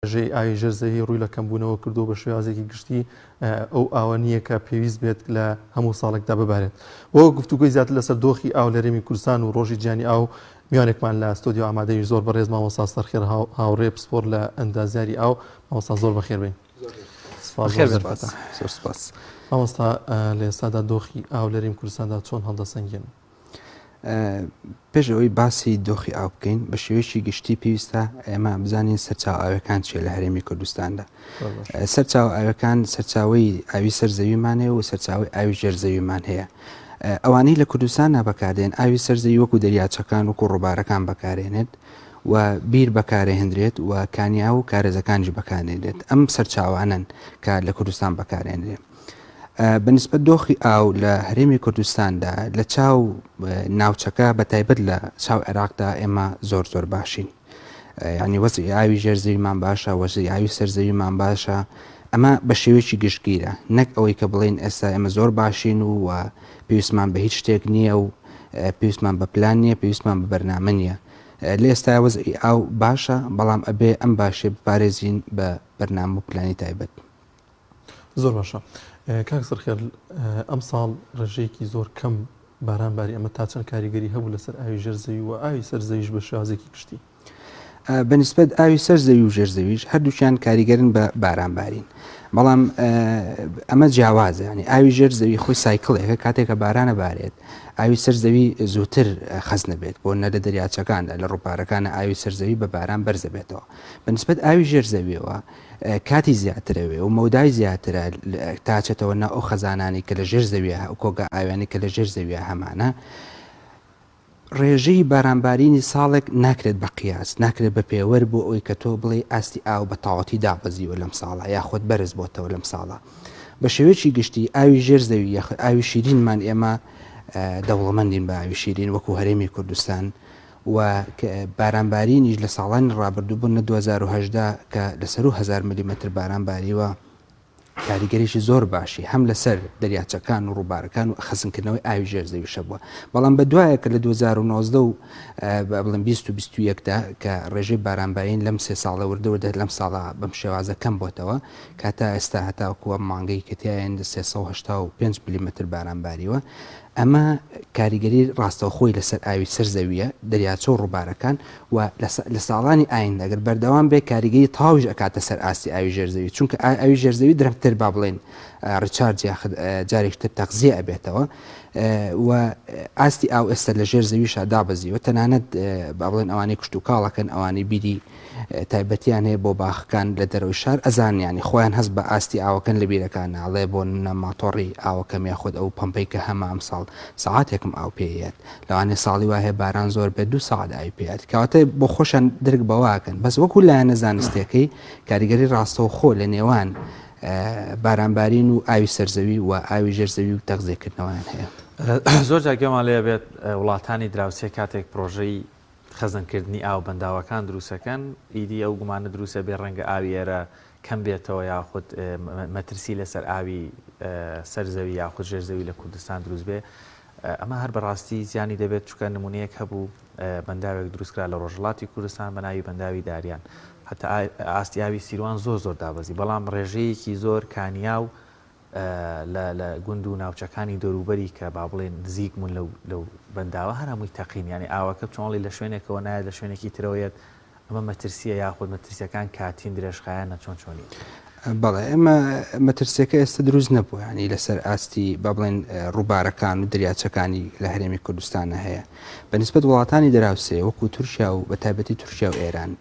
ڕێژەی ئاوی ژێر زەوی ڕووی لە کەمبوونەوە کردووە بە شێوازێکی گشتی ئەو ئاوە نییە کە پێویست بێت لە هەموو ساڵێکدا ببارێت. بۆ گفتوگۆی زیاتر لەسەر دۆخی ئاو لە هەرێمی کوردستان و ڕۆژی جیهانی ئاو میوانێکمان لە ستۆدیۆ ئامادەی زۆر بەڕێز مامۆستا سەرخێر هاوڕێ پسپۆر لە ئەندازیاری ئاو مامۆستا زۆر بەخێر بێن. زۆر سپاس. مامۆستا لە ئێستادا دۆخی ئاو لە هەرێمی کوردستاندا چۆن هەڵدەسەنگێن؟ پێش ئەوەی باسی دۆخی ئاو بکەین بە شێوەیەکی گشتی پێویستە ئێمە بزانین سەرچاوە ئاوەکان چیە لە هەرێمی کوردستاندا. سەرچاوە ئاوەکان سەرچاوەی ئاوی سەر زەویمان هەیە و سەرچاوەی ئاوی ژێر زەویمان هەیە. ئەوانەی لە کوردستاندا بەکاردێن ئاوی سەر زەوی وەکو دەریاچەکان وەکو ڕووبارەکان بەکارێنێت و بیر بەکارێهندرێت و کانیا و کارێزەکانیش بەکارێنرێت. ئەم سەرچاوانەن کە لە کوردستان بەکارێنرێن. بە نسبەت دۆخی ئاو لە هەرێمی کوردستاندا لە چاو ناوچەکە بە تایبەت لە چاو عێراقدا ئێمە زۆر زۆر باشین. ینی وەزعی ئاوی ژێر زەویمان باشە، وەزعی ئاوی سەر زەویمان باشە. ئەمە بە شێوەیەکی گشتگیرە، نەک ئەوەی کە بڵێین ئێستا ئێمە زۆر باشین و پێویستمان بە هیچ شتێک نییە و پێویستمان بە پلان نییە، پێویستمان بە بەرنامە نییە. لە ئێستا وەزعی ئاو باشە، بەڵام ئەبێ ئەم باشیە بپارێزین بە بەرنامە و پلانی تایبەت. زۆر باشە کاک سەرخێر ئەمساڵ ڕێژەیەکی زۆر کەم باران باری ئەمە تا چەند کاریگەری هەبوو لەسەر ئاوی ژێر زەوی و ئاوی سەر زەویش بە شێوازێکی گشتی؟ بەنسبەت ئاوی سەر زەوی و ژێر زەویش هەردووکیان کاریگەرن بە باران بارین بەڵام ئەمە جیاوازە ینی ئاوی ژێر زەوی خۆی cycle ێکە کاتێکە بارانە بارێت ئاوی سەر زەوی زووتر خەز نەبێت بۆ نە لە دەریاچەکاندا لە ڕووبارەکانە ئاوی سەر زەوی بە باران بەرزەبێتەوە بەنسبەت ئاوی ژێر زەویەوە کاتی زیاترەوێ و مەودای زیاترە تا چێتەوە ناو ئەو خەزانانەی کە لە ژێر زەویە ئەو کۆگا ئاویانەی کە لە ژێر زەویە هەمانە ڕێژەی بارانبارینی ساڵێک ناکرێت بە قیاس ناکرێت بە پێوەر بۆ ئەوی کە تۆ بڵێ ئاستی ئاو بە تەواوەتی دابەزیوە لەم ساڵە یاخود بەرز بۆتەوە لەم ساڵە بە شێوەیەکی گشتی ئاوی ژێر زەوی یاخود ئاوی شیرینمان ئێمە دەوڵەمەندین بە ئاوی شیرین وەکو هەرێمی کوردستان و بارانبارینیش لە ساڵانی ڕابردوو بۆ نە 2018 کە لە سەروو 1000 ملیمەتر باران باریوە کاریگەریی زۆر باشی هەم لەسەر دەریاچەکان و ڕووبارەکان و خەزنکردنەوەی ئاوی ژێر زەویش هەبووە بەڵام بە دوایە کە لە 2019 و بڵێم 20 و 21 دا کە ڕێژەی بارانبارین لەم سێ ساڵە وردە وردە لەم ساڵە بەم شێوازە کەم بۆتەوە کە تا ئێستا هەتاوەکو ئەم مانگەی کە تیاین 385 ملیمەتر باران باریوە ئەمە کاریگەری ڕاستەوخۆی لەسەر ئاوی سەر زەوییە، دەریاچە و ڕووبارەکان و لە ساڵانی ئایندە گەر بەردەوام بێت کاریگەری تەواویش ئەکاتە سەر ئاستی ئاوی ژێر زەوی چونکە ئاوی ژێر زەوی درەنگتر با بڵێین recharge یاخود جارێکی تر تەغزیە ئەبێتەوە و ئاستی ئاو ئێستا لە ژێر زەویشا دابەزیوە تەنانەت با بڵێن ئەوانەی کشتوکاڵەکەن ئەوانەی بیری تایبەتیان هەیە بۆ باخەکان لە دەرەوەی شار ئەزانن یانی خۆیان هەست بە ئاستی ئاوەکەن لە بیرەکان ئەڵێ بۆ نمونە ماتۆڕی ئاوەکەم یاخود ئەو پەمپەی کە هەمە ئەمساڵ سەعاتێکم ئاو پێ یەت لەوانەیە ساڵی وا هەیە باران زۆر بێت دوو سەعات ئاوی پێ یەت کەواتە بۆ خۆشیان درک بەوە ئەکەن بەس وەکو لایەنە زانستیەکەی کاریگەری ڕاستەوخۆ لە نێوان بارانبارین و ئاوی سەرزەوی و ئاوی ژێر زەوی و تەغزیەکردنەوەیان هەیە. زۆر جار گوێمان لێ بێت وڵاتانی دراوسێ کاتێک پرۆژەی خەزنکردنی ئاو بەنداوەکان دروستەکەن، ئیدی ئەو گومانە دروست ئەبێ ڕەنگە ئاوی ئێرە کەم بێتەوە یاخود مەترسی لەسەر ئاوی سەر زەوی یاخود ژێر زەوی لە کوردستان دروست بێ ئەمە هەر بەڕاستی زیانی دەبێت چونکە نمونەیەک هەبوو بەنداوێک دروستکرا لە ڕۆژهەڵاتی کوردستان بە ناوی بەنداوی داریان هەتا ئاستی ئاوی سیروان زۆر زۆر دابەزی بەڵام ڕێژەیەکی زۆر کانیاو لە لە گوند و ناوچەکانی دەوروبەری کە با بڵێین نزیک بوون لەو لەو بەنداوە هەر هەمووی تەقین یانی ئاوەکە چۆنڵی لە شوێنێکەوە نایەت لە شوێنێکی ترەوە یەت ئەمە مەترسیە یاخود مەترسیەکان کاتین درێژخایەنە چۆن چۆنی؟ بەڵێ ئێمە مەترسیەکە ئێستا دروست نەبووە ینی لەسەر ئاستی با بڵێن ڕووبارەکان و دەریاچەکانی لە هەرێمی کوردستانە هەیە بە نسبەت وڵاتانی دراوسێ وەکو تورکیا و بە تایبەتی تورکیا و ئێران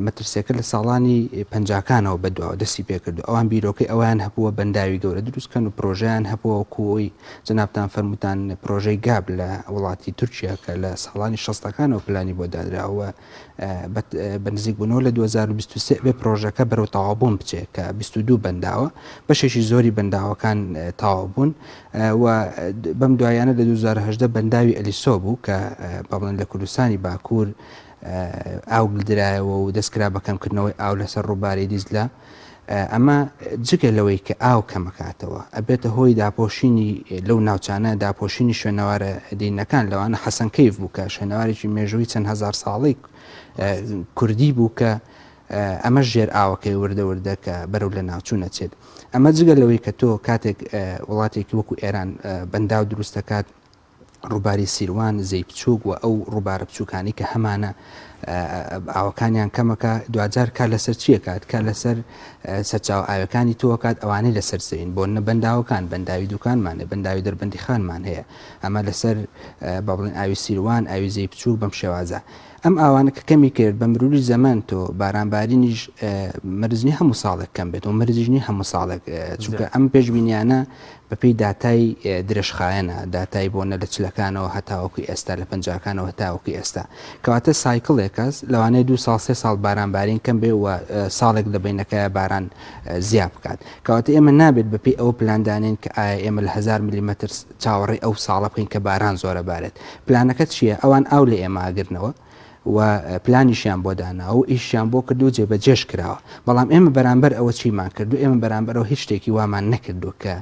مەترسیەکە لە ساڵانی پەنجاکانەوە بەدواوە دەستی پێکردو ئەوان بیرۆکەی ئەوەیان هەبووە بەنداوی گەورە دروست کەن و پرۆژەیان هەبووە وەکو ئەوی جەنابتان فەرمووتان پرۆژەی گاب لە وڵاتی تورکیا کە لە ساڵانی شەستەکانەوە پلانی بۆ دانراوە بە نزیکبوونەوە لە 2023 بێ پرۆژەکە بەرەو تەواوبوون بچێت کە 22 بەنداوە بەشێکی زۆری بەنداوەکان تەواو بوون و بەم دوایانە لە 2018 بەنداوی ئەلیسۆ بوو کە با بڵێن لە کوردستانی باکوور ئاو گلدرایەوە و دەستکرا بە کەمکردنەوەی ئاو لەسەر ڕووباری دیجلە، ئەمە جگە لەوەی کە ئاو کەمەکاتەوە، ئەبێتە هۆی داپۆشینی لەو ناوچانە داپۆشینی شوێنەوارە دینەکان، لەوانە حەسەنکەیف بوو کە شوێنەوارێکی مێژووی چەند هەزار ساڵەی کوردی بوو کە. ئەمەش ژێر ئاوەکەی وردە وردە کە بەرەو لەناوچوون ئەچێت. ئەمە جگە لەوەی کە تۆ کاتێک وڵاتێکی وەکو ئێران بەنداو دروست دەکات، ڕووباری سیروان، زێی بچووک و ئەو ڕووبارە بچووکانەی کە هەمانە ئاوەکانیان کەمەکە، دواجار کار لەسەر چی ئەکات؟ کار لەسەر سەرچاوە ئاوەکانی تۆ ئەکات ئەوانەی لەسەر زەوین، بۆ نمونە بەنداوەکان، بەنداوی دوکانمان هەیە، بەنداوی دەربەندیخانمان هەیە، ئەمە لەسەر با بڵێین ئاوی سیروان، ئاوی زێی بچووک بەم شێوازە. ئەم ئاوانە کە کەمی کرد بە مروری زەمەن تۆ باران بارینیش مەرج نیە هەموو ساڵێک کەم بێت و مەرجیش نیە هەموو ساڵێک چونکە ئەم پێشبینیانە بەپێی داتای درێژخایەنە داتای بۆ نە لە چلەکانەوە هەتاوەکو ئێستا لە پەنجاکانەوە هەتاوەکو ئێستا کەواتە سایکڵێکەس لەوانەیە دو ساڵ سێ ساڵ باران بارین کەم بێ و ساڵێک لە بینەکەیە باران زیا بکات کەواتە ئێمە نابێت بەپێی ئەوە پلاندانین کە ئایا ئێمە لە هەزار ملیمەتر چاوەڕێی ئەو ساڵە بکەین کە باران زۆرە بارێت. پلانەکە چییە؟ ئەوان ئاو لە ئێمە ئەگرنەوە و پلانیشیان بۆ داناوە و ئیشیان بۆ کردووە و جێبەجێش کراوە. بەڵام ئێمە بەرامبەر ئەوە چیمان کردوو؟ ئێمە بەرامبەر ئەوە هیچ شتێکی وامان نەکردووە کە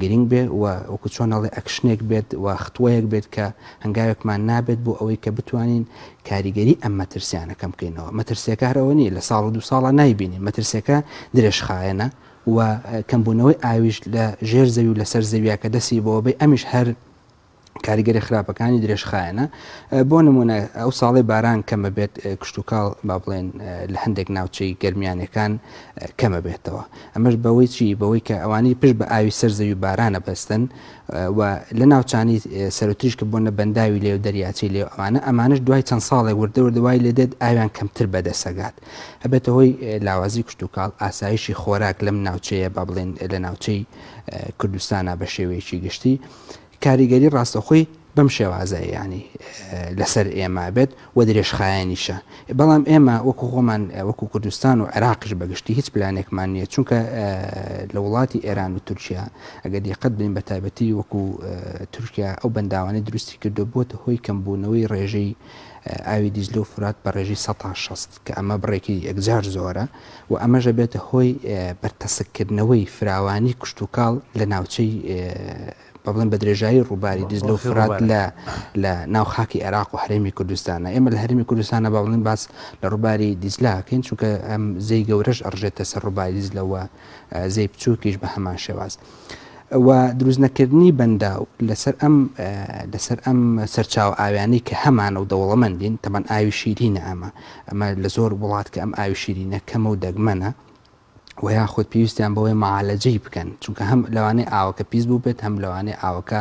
گرینگ بێ و وەکو چۆن ئەڵێ ئەکشنێک بێت و ختوەیەک بێت کە هەنگاوێکمان نابێت بۆ ئەوەی کە بتوانین کاریگەری ئەم مەترسیانە کەم بکەینەوە. مەترسیەکە هەر ئەوە نییە لە ساڵ و دوو ساڵا نایبینین، مەترسیەکە درێژخایەنە و کەمبوونەوەی ئاویش لە ژێر زەوی و لەسەر زەویە کە دەستی بۆ بەی ئەمیش هەر کاریگەری خراپەکانی درێژخایەنە بۆ نمونە ئەو ساڵی باران کەمە بێت کشتتوکاڵ با بڵێن لە هەندێک ناوچەی گەرمیانەکان کەمە بێتەوە ئەمەش بەوەی چی بەوەی کە ئەوانی پشت بە ئاوی سەر زەوی بارانە بەستن و لە ناوچانی سەروتریش کە بۆنە بەنداوی لێ و دەریاچەی لێ ئەوانە ئەمانش دوای چەند ساڵێک وردە وردە وای لێ دێت ئاویان کەمتر بەدەسەگات ئەبێتە هۆی لاوازی کشتوکاڵ، ئاسایشی خۆراک لەم ناوچەیە با بڵێین لە ناوچەی کوردستانا بە شێوەیەکی گشتی کاریگەری ڕاستەوخۆی بەم شێوازە یانی لەسەر ئێمە بێت و درێژخایەنیشە بەڵام ئێمە وەکو خۆمان وەکو کوردستان و عێراقیش بەگشتی هیچ پلانێکمان نییە چونکە لە وڵاتی ئێران و تورکیا ئەگەر دیقەت بین بە تایبەتی وەکو تورکیا ئەو بەنداوانەی دروستی کردو بۆتە هۆی کەمبوونەوەی ڕێژەی ئاوی دیجلە و فورات بە ڕێژەی 60% کە ئەمە بڕێکی یەکجار زۆرە و ئەمەش ئەبێتە هۆی بەرتەسککردنەوەی فراوانی کشتوکاڵ لە ناوچەی بە بڵێن بە درێژایی ڕووباری دیجلە و فرات لە لە ناو خاکی عێراق و هەرێمی کوردستانە ئێمە لە هەرێمی کوردستانە با بڵێن باس لە ڕووباری دیجلە ئەکەین چونکە ئەم زێی گەورەش ئەڕژێتە سەر ڕووباری دیجلەوە زێی بچووکیش بە هەمان شێواز. و دروست نەکردنی بەنداو لەسەر ئەم لەسەر ئەم سەرچاوە ئاویانەی کە هەمانە و دەوڵەمەندین تەبعەن ئاوی شیرینە ئەمە ئەمە لە زۆر وڵات کە ئەم ئاوی شیرینە کەمە و دەگمەنە و یاخود پێویستیان بەوەی معالەجەی بکەن چونکە هەم لەوانەیە ئاوەکە پیس بوو بێت هەم لەوانەیە ئاوەکە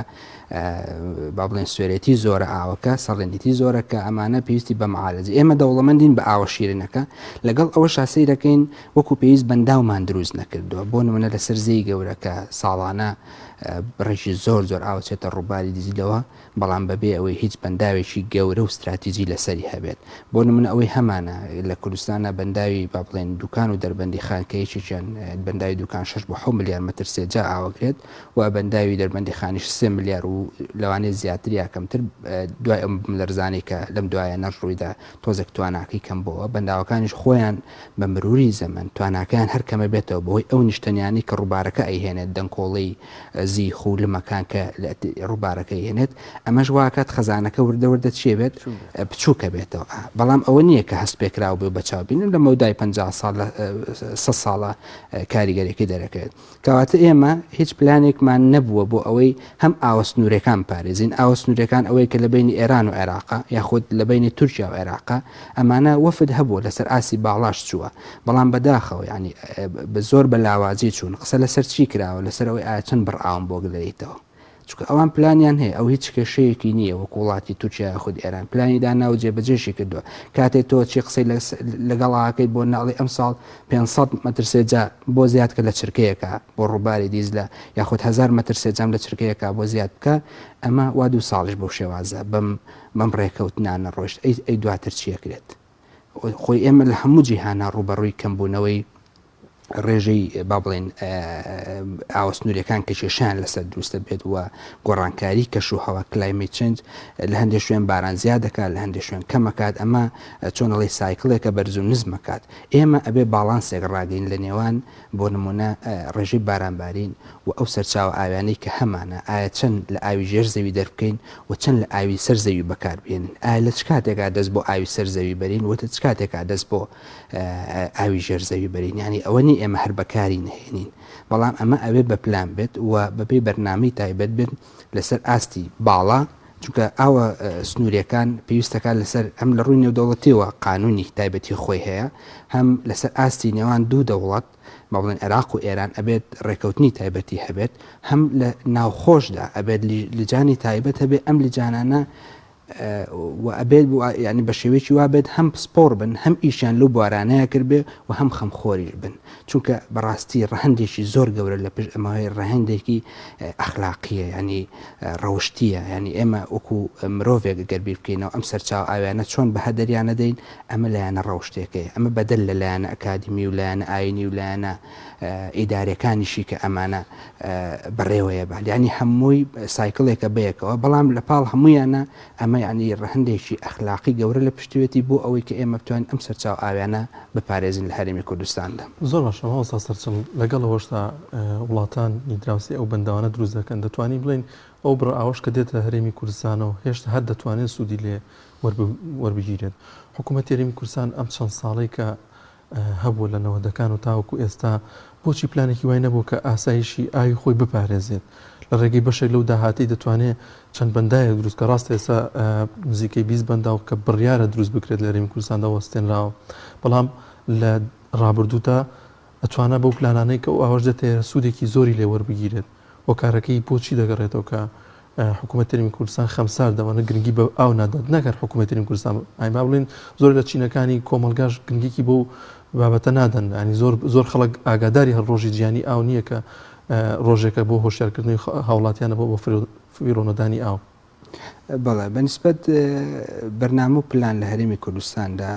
با بڵێن سوێرێتی زۆرە ئاوەکە salinity زۆرە کە ئەمانە پێویستی بە معالەجە ئێمە دەوڵەمەندین بە ئاوە شیرینەکە لەگەڵ ئەوەشا سەیرەکەین وەکو پێویست بەنداومان دروست نەکردووە، بۆ نمونە لەسەر زێی گەورە کە ساڵانە بڕێکی زۆر زۆر ئاو ئەچێتە ڕووباری دیجلەوە، بەڵام بەبێ ئەوەی هیچ بەنداوێکی گەورە و ستراتیجی لەسەری هەبێت. بۆ نمونە ئەوەی هەمانە لە کوردستانا بەنداوی با بڵێین دوکان و دەربەندیخان کە یەکێکیان بەنداوی دوکان شەش بۆ حەوت ملیار مەتر سێجا ئاوەگرێت و بەنداوی دەربەندیخانیش سێ ملیار و لەوانەیە زیاتر یا کەمتر دوای ئەم بوملەرزانەی کە لەم دوایانەش ڕوویدا تۆزێک تواناکەی کەم بۆوە، بەنداوەکانیش خۆیان بە مروری زەمەن تواناکەیان هەر کەمەبێتەوە بەهۆی ئەو نیشتەنیانەی کە ڕووبارەکە ئەیهێنێت دەنکۆڵەی زیخ و لمەکان کە ڕووبارەکە ئەیهێنێت ئەمەش واکات خەزانەکە وردە وردە چیە بێت بچووکە بێتەوە بەڵام ئەوە نییە کە هەست پێکراو بێ و بە چاو بینن لە مەودای 50 ساڵ لە 100 ساڵە کاریگەریەکەی دەرەکەوێت. کەواتە ئێمە هیچ پلانێکمان نەبووە بۆ ئەوەی هەم ئاوە سنوورێکان بپارێزین، ئاوە سنوورێکان ئەوەیە کە لە بەینی ئێران و عێراقە یاخود لە بەینی تورکیا و عێراقە، ئەمانە وەفد هەبووە لەسەر ئاستی باڵاش چووە، بەڵام بەداخەوە یانی زۆر بە لاوازی چوون، قسە لەسەر چی کراوە، لەسەر ئەوەی ئایا چەند بڕ ئاوم بۆ گلەیتەوە. چونکە ئەوان پلانیان هەیە ئەو هیچ کێشەیەکی نییە وەکو وڵاتی تورکیا یاخود ئێران پلانی دانا و جێبەجێشی کردووە کاتێ تۆ چی قسەی لەگەڵ ئاکەیت بۆ ناڵی ئەمساڵ 500 مەتر سێجا بۆ زیاد کە لە چرکەیەکە بۆ ڕووباری دیزلە یاخود 1000 مەتر سێجام لە چرکەیەکە بۆ زیاد بکە ئەمە وا دوو ساڵیش بەو شێوازە بەم بەم ڕێکەوتنانە ڕۆشت ئەی ئەی دواتر چیەکرێت خۆی ئێمە لە هەموو جیهانا ڕووبەڕووی کەمبوونەوەی. ڕێژەی با بڵێن ئاوە سنووریەکان کە کێشیان لەسەر دروستە بێت و گۆڕانکاری کەش و هەوا climate change لە هەندێک شوێن باران زیاد دەکات لە هەندێک شوێن کەمەکات ئەمە چۆنەڵی cycle ێکە بەرز و نزمەکات ئێمە ئەبێ باڵانسێک ڕاگەین لە نێوان بۆ نمونە ڕێژەی بارانبارین و ئەو سەرچاوە ئاویانەی کە هەمانە ئایا چەند لە ئاوی ژێر زەوی دەربکەین و چەند لە ئاوی سەر زەوی بەکاربێنین ئایا لە چ کاتێکا دەست بۆ ئاوی سەر زەوی بەرین و چ کاتێکا دەست بۆ ئاوی ژێر زەوی بەرین یانی ئەوە نی ئێمە هەر بەکاری نەهێنین بەڵام ئەمە ئەوێ بە پلان بێت و بەپێی بەرنامەی تایبەت بێت لەسەر ئاستی باڵا چونکە ئاوە سنووریەکان پێویستەکان لەسەر ئەم لە ڕووی نێودەوڵەتیەوە قانونی تایبەتی خۆی هەیە هەم لەسەر ئاستی نێوان دوو دەوڵەت با بڵێن عێراق و ئێران ئەبێت ڕێکەوتنی تایبەتی هەبێت هەم لە ناوخۆشدا ئەبێت لجانی تایبەت هەبێت ئەم لجانانە و ئەبێت یانی بە شێوەیەکی وا بێت هەم پسپۆڕ بن هەم ئیشیان لەو بوارانەیە کردبێ و هەم خەمخۆریش بن چونکە بەڕاستی ڕەهەندێکی زۆر گەورە لە پشت ئەمەوەی ڕەهەندێکی ئەخلاقیە ینی ڕەوشتیە ینی ئێمە وەکو مرۆڤێک گەر بیر بکەینەوە ئەم سەرچاو ئاویانە چۆن بە هەدەریان نەدەین ئەمە لایەنە ڕەوشتێکەیە ئەمە بەدەل لە لایەنە ئەکادیمی و لایەنە ئاینی و لایەنە ئیدارەکانیشی کە ئەمانە بەڕێوەیە بات یانی هەمووی سایکڵێکە بەیەکەوە بەڵام لە پاڵ هەموویانە ئەمە یانی ڕەهەندێکی ئەخلاقی گەورە لە پشتوێتی بۆ ئەوەی کە ئێمە بتوانین ئەم سەرچاو ئاویانە بپارێزین لە هەرێمی کوردستاندا. زۆر باشە مامۆستا سەرچڵ، لەگەڵ ئەوەشدا وڵاتانی دراوسێ ئەو بەنداوانە دروست دەکەن، دەتوانین بڵێین ئەو بڕە ئاوەش کە دێتە هەرێمی کوردستانەوە هێشتا هەر دەتوانێت سوودی لێ وەربگیرێت. حکوومەتی هەرێمی کوردستان ئەم چەند ساڵەی کە هەبووە لە نەوەدەکان و تاوەکو ئێستا بۆچی پلانێکی وای نەبووە کە ئاسایشی ئاوی خۆی بپارێزێت لە ڕێگەی بەشێک لەو داهاتەی دەتوانێت چەند بەنداوێک دروست کە ڕاستە ئێستا نزیکەی 20 بەنداو کە بڕیارە دروست بکرێت لە هەرێمی کوردستاندا وەستێنراوە بەڵام لە ڕابردوودا ئەتوانا بەو پلانانەی کە ئەو ئاوەش دێتە سوودێکی زۆری لێ وەربگیرێت هۆکارەکەی بۆچی دەگەڕێتەوە کە حکوومەتی هەرێمی کوردستان خەمساردە وانە گرنگی بە ئاو نادات نەک هەر حکوومەتی هەرێمی کوردستان ئاین با بڵێین زۆر لە چینەکانی کۆمەڵگاش گرنگیکی بۆ بابەتە نادەن ینی زۆر زۆر خەڵک ئاگاداری هەر ڕۆژی جیهانی ئاو نییە کە ڕۆژێکە بۆ هۆشیارکردنەوەی هاوڵاتیانە بۆ بۆ فیڕۆنەدانی ئاو. بەڵێ بەنسبەت بەرنامە و پلان لە هەرێمی کوردستاندا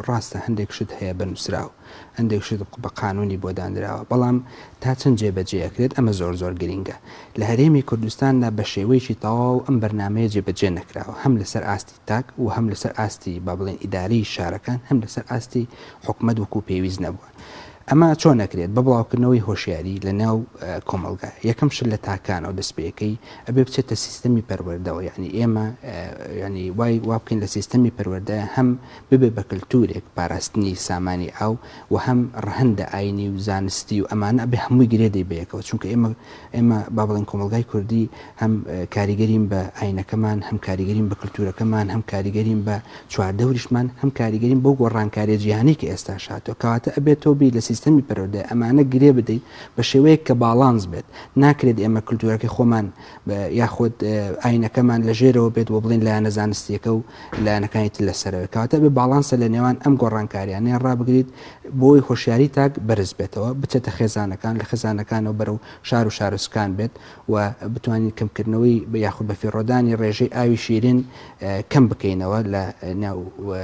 ڕاستە هەندێک شت هەیە بە نووسراو هەندێک شت بە قانونی بۆ دانراوە بەڵام تا چەند جێبەجێ ئەکرێت ئەمە زۆر زۆر گرینگە لە هەرێمی کوردستاندا بە شێوەیەکی تەواو ئەم بەرنامەیە جێبەجێ نەکراوە هەم لەسەر ئاستی تاک و هەم لەسەر ئاستی با بڵێن ئیدارەی شارەکان هەم لەسەر ئاستی حکومەت وەکو پێویست نەبووە. ئەمە چۆن ئەکرێت؟ بە بڵاوکردنەوەی هۆشیاری لە ناو کۆمەڵگا. یەکەم شت لە تاکانەوە دەست پێکەی، ئەبێ بچێتە سیستەمی پەروەردەوە، یانی ئێمە یانی وای وا بکەین لە سیستەمی پەروەردە هەم ببێ بە کلتورێک پاراستنی سامانی ئاو و هەم ڕەهەندە ئاینی و زانستی و ئەمانە ئەبێ هەمووی گرێ دەی بەیەکەوە چونکە ئێمە ئێمە با بڵێین کۆمەڵگای کوردی هەم کاریگەرین بە ئاینەکەمان، هەم کاریگەرین بە کلتورەکەمان، هەم کاریگەرین بە چواردەوریشمان، هەم کاریگەرین بەو گۆڕانکاریە جیهانی کە ئێستاش هاتووە. کەواتە ئەبێت تۆ بیر لە سیستەمی پەروەردە ئەمانە گرێ بدەیت بە شێوەیەک کە باڵانس بێت. ناکرێت ئێمە کلتورەکەی خۆمان یاخود ئاینەکەمان لە ژێرەوە بێت و بڵێین لایەنە زانستیەکە و لایەنەکانی تر لە سەرەوە. کەواتە ئەبێ باڵانسە لە نێوان ئەم گۆڕانکاریانەیە ڕابگریت بۆی هۆشیاری تاک بەرز بێتەوە، بچێتە خێزانەکان، لە خێزانەکانەوە بەرەو شار و شارۆچکان بێت و بتوانین کەمکردنەوەی یاخود بەفیڕۆدانی ڕێژەی ئاوی شیرین کەم بکەینەوە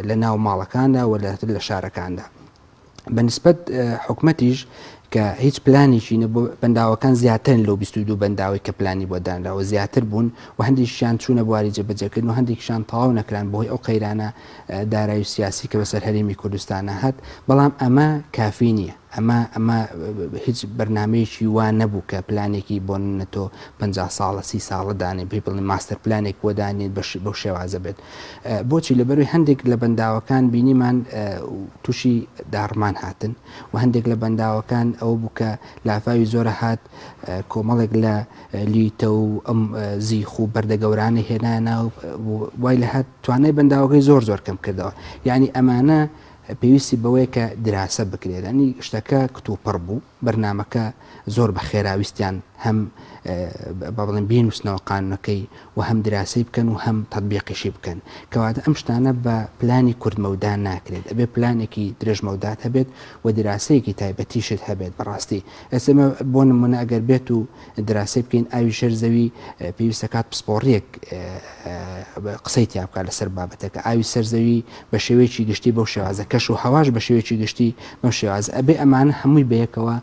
لە ناو ماڵەکاندا و لە شارەکاندا. بە نسبەت حکومەتیش کە هیچ پلانێکی نەبوو بەنداوەکان زیاترن لەو 22 بەنداوەی کە پلانی بۆ دانراوە زیاتر بوون و هەندێکیان چوونە بواری جێبەجێکردن و هەندێکیشان تەواو نەکران بەهۆی ئەو قەیرانە دارایی و سیاسی کە بەسەر هەرێمی کوردستانە هات بەڵام ئەمە کافی نییە ئەمە ئەمە هیچ بەرنامەیەکی وا نەبوو کە پلانێکی بۆ نمونە تۆ 50 ساڵە سی ساڵە دانێ پێی بڵێن ماستەر پلانێک بۆ دانێت بەو شێوازە بێت بۆچی لەبەروی هەندێک لە بەنداوەکان بینیمان تووشی داڕمان هاتن و هەندێک لە بەنداوەکان ئەوە بوو کە لافاوی زۆرە هات کۆمەڵێک لە لیتە و ئەم زیخ و بەردە گەورانە هێنانە وای لە هات توانای بەنداوەکەی زۆر زۆر کەم کردەوە یعنی ئەمانە پێویستی بەوەیە کە دراسە بکرێت ینی شتەکە کتوپڕ بوو بەرنامەکە زۆر بە خێرا ویستیان هەم با بڵێن بینوسنەوە قانونەکەی و هەم دراسەی بکەن و هەم تەتبیقیشی بکەن کەواتە ئەم شتانە بە پلانی کورت مەودا ناکرێت ئەبێ پلانێکی درێژ مەودات هەبێت و دراسەیەکی تایبەتیشت هەبێت بەڕاستی ئێستا بۆ نمونە ئەگەر بێت و دراسەی بکەین ئاوی ژێر زەوی پێویستە کات پسپۆڕیەک قسەی تیا بکات لەسەر بابەتەکە ئاوی سەر زەوی بە شێوەیەکی گشتی بەو شێوازە کەم. کەش و هەواش بە شێوەیەکی گشتی بەم شێوازە ئەبێ ئەمانە هەمووی بەیەکەوە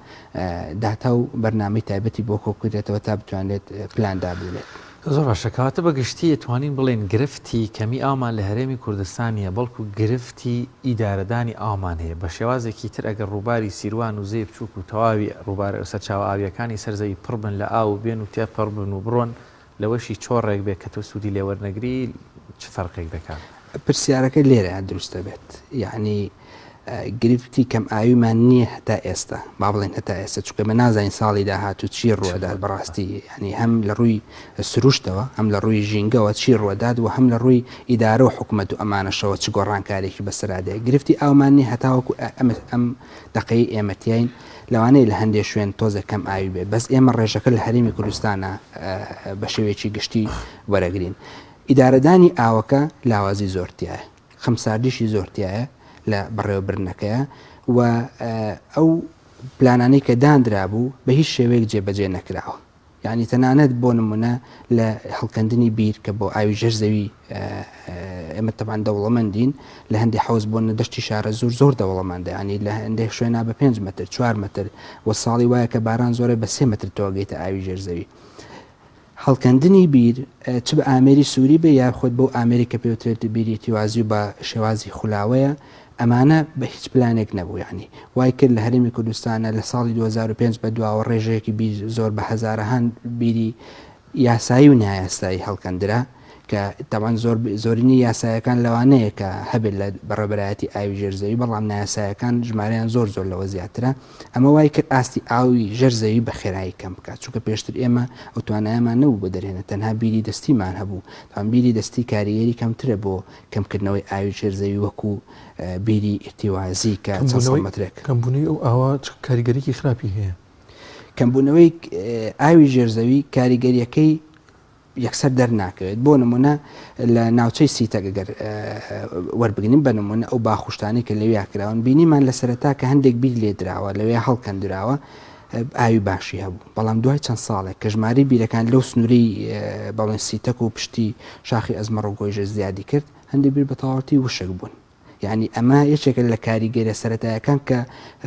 داتا و بەرنامەی تایبەتی بۆ کۆبکرێتەوە تا بتوانرێت پلان دابنرێت. زۆر باشە کەواتە بە گشتی ئەتوانین بڵێین گرفتی کەمی ئاومان لە هەرێمی کوردستان نییە بەڵکو گرفتی ئیدارەدانی ئاومان هەیە بە شێوازێکی تر ئەگەر ڕووباری سیروان و زێی بچووک و تەواوی ڕووبارە سەرچاوە ئاوییەکانی سەر زەوی پڕ بن لە ئاو و بێن و تێپەڕ بن و بڕۆن لەوەشی چۆڕێک بێ کە تۆ سوودی لێ وەرنەگری چ فەرقێک دەکا؟ پرسیارەکە لێرەیا دروست دەبێت یەعنی گرفتی کەم ئاویمان نییە هەتا ئێستا با بڵێن هەتا ئێستا چونکە ئێمە نازانین ساڵی داهاتوو چی ڕووەدات بەڕاستی یعنی هەم لە ڕووی سروشتەوە هەم لە ڕووی ژینگەوە چی ڕووەدات و هەم لە ڕووی ئیدارە و حکومەت و ئەمانەشەوە چ گۆڕانکارێکی بەسەرا دێ گرفتی ئاومان نییە هەتاوەکو ئەم دەقەی ئێمە تیاین لەوانەیە لە هەندێ شوێن تۆزێک کەم ئاوی بێت بەس ئێمە ڕێژەکە لە هەرێمی کوردستانە بە شێوەیەکی گشتی وەرەگرین ئیدارەدانی ئاوەکە لاوازی زۆر تیایە خەمساردیشی زۆر تیایە لە بەڕێوەبردنەکەیە و ئەو پلانانەی کە دانرابوو بە هیچ شێوەیەک جێبەجێ نەکراوە. یانی تەنانەت بۆ نمونە لە هەڵکەندنی بیر کە بۆ ئاوی ژێر زەوی ئێمە تەبان دەوڵەمەندین لە هەندێک حەوز بۆ نە دەشتی شارە زۆر زۆر دەوڵەمەندە ینی لە هەندێک شوێنا بە 5 متر 4 متر و ساڵی وایە کە باران زۆرە بە 3 متر تۆگەیتە ئاوی ژێر زەوی. هەڵکەندنی بیر چ بە ئامێری سووری بێ یاخود بەو ئامێری کە پێوترێت بیری ئیرتیوازی و بە شێوازی خولاوەیە ئەمانە بە هیچ پلانێک نەبوو یانی وای کرد لە هەرێمی کوردستانە لە ساڵی 2005 بە دواوە ڕێژەیەکی بیر زۆر بە هەزارەهان بیری یاسایی و نایاسایی هەڵکەندرا کە تاوان زۆر زۆرینی یاسایەکان لەوانەیە کە هەبێت لە بەڕێبەرایەتی ئاوی ژێرزەوی بەڵام نایاسایەکان ژمارەیان زۆر زۆر لەوە زیاترە ئەمە وای کرد ئاستی ئاوی ژێر زەوی بە خێرایی کەم بکات، چونکە پێشتر ئێمە ئەو توانایەمان نەبوو بۆ دەرهێنان، تەنها بیری دەستیمان هەبوو، تەبعەن بیری دەستی کاریگەری کەمترە بۆ کەمکردنەوەی ئاوی ژێر زەوی وەکو بیری ئیرتیوازی کە چەند سەد مەترێک. کەمبوونەوەی ئەو ئاوە چ کاریگەریی خراپی هەیە؟ کەمبوونەوەی ئاوی ژێر زەوی کاریگەرییەکەی یەکسەر دەرناکەوێت بۆ نمونە لە ناوچەی سیتەک گەر وەربگرین بە نمونە ئەو باخوشتانەی کە لەویا کراون بینیمان لە سەرەتا کە هەندێک بیر لێدراوە لەوێ هەڵکەندراوە ئاوی باشی هەبوو بەڵام دوای چەند ساڵێک کە ژمارەی بیرەکان لەو سنووری بەڵێن سیتەک و پشتی شاخی ئەزمەڕ و گۆیژە زیادی کرد هەندێک بیر بە تەواوەتی وشک بوون یانی ئەمە یەکێکە لە کاریگەریە سەرەتایەکان کە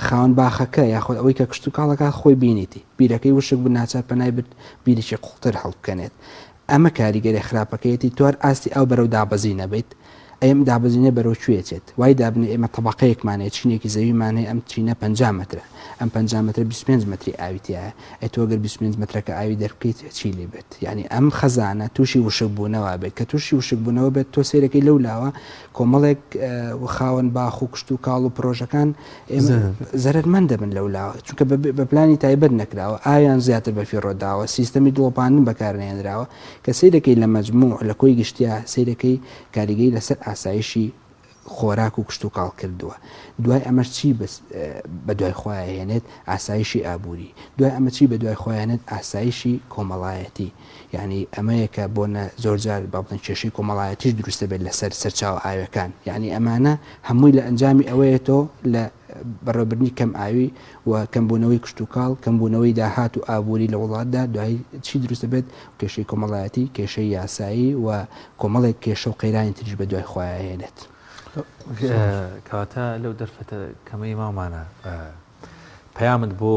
خاوەن باخەکە یاخود ئەوەی کە کشتوکاڵەکە خۆی بینیتی بیرەکەی وشک بوو ناچار پەنای برد بیرێکی قوڵتر هەڵبکەنێت ئەمە کاریگەریە خراپەکەیەتی تۆ هەر ئاستی ئاو بەرەو دابەزین ئەبەیت ئەی ئەم دابەزینە بەرەو کوێ ئەچێت وای دابنێ ئێمە تەبەقەیەکمان هەیە چینێکی زەویمان هەیە ئەم چینە 50 مەترە ئەم 50 مەترە 25 مەتری ئاوی تیایە ئەی تۆ گەر 25 مەترەکە ئاوی دەربکەیت چی لێ بێت یانی ئەم خەزانە تووشی وشکبوونەوە بێت کە تووشی وشکبوونەوە بێت تۆ سەیرەکەی لەو لاوە کۆمەڵێک خاوەن باخ و کشتوکاڵ و پرۆژەکان زەرەرمەند دەبن لەو لاوە چونکە بە پلانی تایبەت نەکراوە ئاویان زیاتر بە فیڕۆ داوە سیستەمی دڵۆپاندن بەکارنەهێنراوە کە سەیرەکەی لە مەجموع لە کۆی گشتیا سەیرەکەی کاریگەری لەسەر ئاسایشی خۆراک و کشتوکاڵ کردووە. دوای ئەمەش چی بەدوای خۆیا هێنێت؟ ئاسایشی ئابووری. دوای ئەمە چی بەدوای خۆیا هێنێت؟ ئاسایشی کۆمەڵایەتی. یانی ئەمەیە کە بۆ نە زۆر جار با بڵێین کێشەی کۆمەڵایەتیش دروست دەبێت لەسەر سەرچاوە ئاویەکان. یانی ئەمانە هەمووی لە ئەنجامی ئەوەیە تۆ لە بەڕێوەبردنی کەم ئاوی و کەمبوونەوەی کشتوکاڵ، کەمبوونەوەی داهات و ئابووری لە وڵاتدا دوایی چی دروست دەبێت؟ کێشەی کۆمەڵایەتی، کێشەی یاسایی و کۆمەڵێک کێشە و قەیرانی تریش بە دوای خۆیا هێنێت. کەواتە لەو دەرفەتە کەمەی ماومانە پەیامت بۆ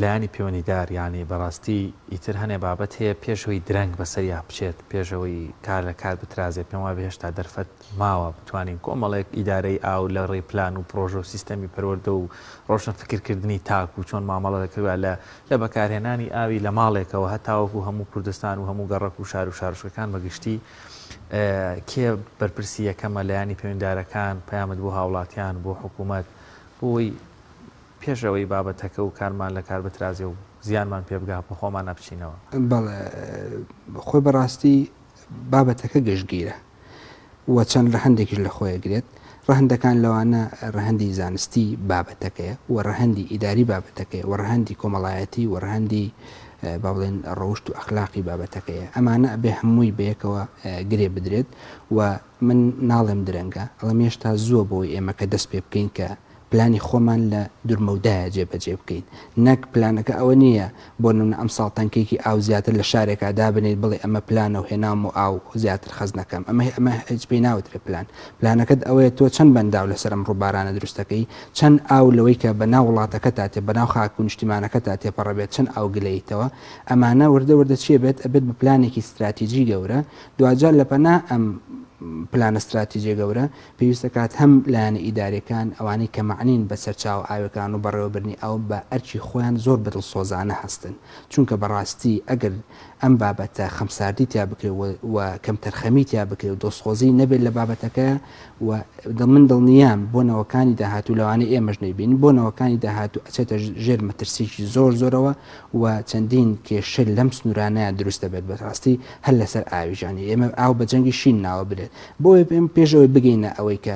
لایەنی پەیوەندیدار یانی بەڕاستی ئیتر هەنێ بابەت هەیە پێش ئەوەی درەنگ بەسەریا بچێت پێش ئەوەی کار لە کار بترازێت پێم وابێ هێشتا دەرفەت ماوە بتوانین کۆمەڵێک ئیدارەی ئاو لە ڕێی پلان و پرۆژە و سیستەمی پەروەردە و ڕۆشن فکرکردنی تاک و چۆن مامەڵە دەکرێت لە لە بەکارهێنانی ئاوی لە ماڵێکەوە هەتاوەکو هەموو کوردستان و هەموو گەڕەک و شار و شارۆچکەکان بە گشتی کێ بەرپرسی یەکەمە لایەنی پەیوەندیدارەکان پەیامت بۆ هاوڵاتیان بۆ حکوومەت بۆی پێش ئەوەی بابەتەکە و کارمان لە کار بترازێ و زیانمان پێ بگا بە خۆمانا بچینەوە. بەڵێ خۆی بەڕاستی بابەتەکە گشتگیرە و چەند ڕەهەندێکیش لە خۆی ئەگرێت، ڕەهەندەکان لەوانە ڕەهەندی زانستی بابەتەکەیە و ڕەهەندی ئیداری بابەتەکەیە و ڕەهەندی کۆمەڵایەتی و ڕەهەندی با بڵێن ڕەوشت و ئەخلاقی بابەتەکەیە ئەمانە ئەبێ هەمووی بەیەکەوە گرێ بدرێت و من ناڵێم درەنگە ئەڵێم هێشتا زووە بۆی ئێمە کە دەست پێ بکەین کە. پلانی خۆمان لە دورمەودایە جێبەجێ بکەین نەک پلانەکە ئەوە نییە بۆ نمونە ئەمساڵ تەنکێکی ئاو زیاتر لە شارێکا دابنێیت بڵێی ئەمە پلانە و هێناوم و ئاو زیاتر خەزنەکەم ئەمە ئەمە هیچ پێی ناوترێ پلان پلانەکەت ئەوەیە تۆ چەند بەنداو لەسەر ئەم ڕووبارانە دروست دەکەی چەند ئاو لەوەی کە بە ناو وڵاتەکەتا تێ بە ناو خاک و نیشتیمانەکەتا تێپەڕەبێت چەند ئاو گلەیتەوە ئەمانە وردە وردە چیە بێت ئەبێت بە پلانێکی ستراتیجی گەورە دواجار لە پەنا ئەم پلانە ستراتیجیە گەورە پێویست دەکات هەم لایەنە ئیداریەکان ئەوانەی کە مەعنین بە سەرچاوە ئاوێکان و بەڕێوەبردنی ئاو بە ئەرکی خۆیان زۆر بە دڵسۆزانە هەستن چونکە بەڕاستی ئەگەر ئەم بابەتە خەمساردی تیا بکرێ و و کەمتەرخەمی تیا بکرێ و دڵسۆزی نەبێت لە بابەتەکە و من دڵنیام بۆ نەوەکانی داهاتوو لەوانەیە ئێمەش نەیبینین بۆ نەوەکانی داهاتوو ئەچێتە ژێر مەترسیی زۆر زۆرەوە و چەندین کێشە لەم سنوورانەیان دروست دەبێت بەڕاستی هەر لەسەر ئاویش یانی ئێمە ئاو بە جەنگی شین ناوە برێت بۆیە ئێمە پێش ئەوەی بگەینە ئەوەی کە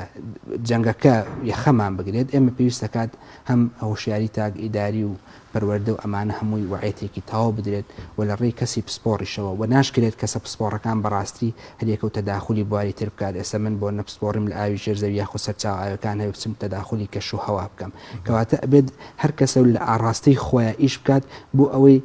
جەنگەکە یەخەمان بگرێت ئێمە پێویست دەکات هەم هۆشیاری تاک ئیداری و پەروەردە و ئەمانە هەمووی وەعێتێکی تەواو بدرێت و لە ڕێی کەسی پسپۆڕیشەوە و ناشکرێت کەسە پسپۆڕەکان بەڕاستی هەریەکە و تەداخولی بواری تر بکات ئێستا من بۆ نە پسپۆڕیم لە ئاوی ژێر زەوی یاخود سەرچاوە ئاوێکان هەبێ بچم تەداخولی کەش و هەوا بکەم کەواتە ئەبێت هەر کەسە و لە ئاڕاستەی خۆیا ئیش بکات بۆ ئەوەی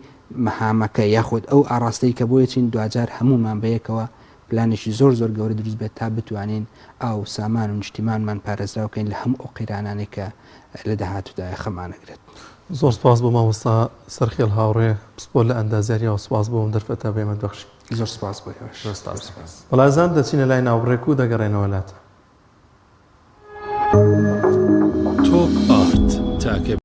مەهامەکە یاخود ئەو ئاڕاستەی کە بۆیە چین دواجار هەموومان بەیەکەوە پلانێکی زۆر زۆر گەورە دروست بێت تا بتوانین ئاو و سامان و نیشتیمانمان پارێزراو کەین لە هەموو ئەو قەیرانانەی کە لە داهاتوودا یەخەمان ئەگرێت. زۆر سپاس بۆ مامۆستا سەرخێڵ هاوڕێ پسپۆر لە ئەندازیاری ئاو سپاس بۆ ئەم دەرفەتە بە ئێمەت بەخشی. زۆر سپاس بۆ ئێوەش. زۆر سپاس. بەڵێ ئازیزان دەچینە لای ناوبڕێک و دەگەڕێنەوە لاتان.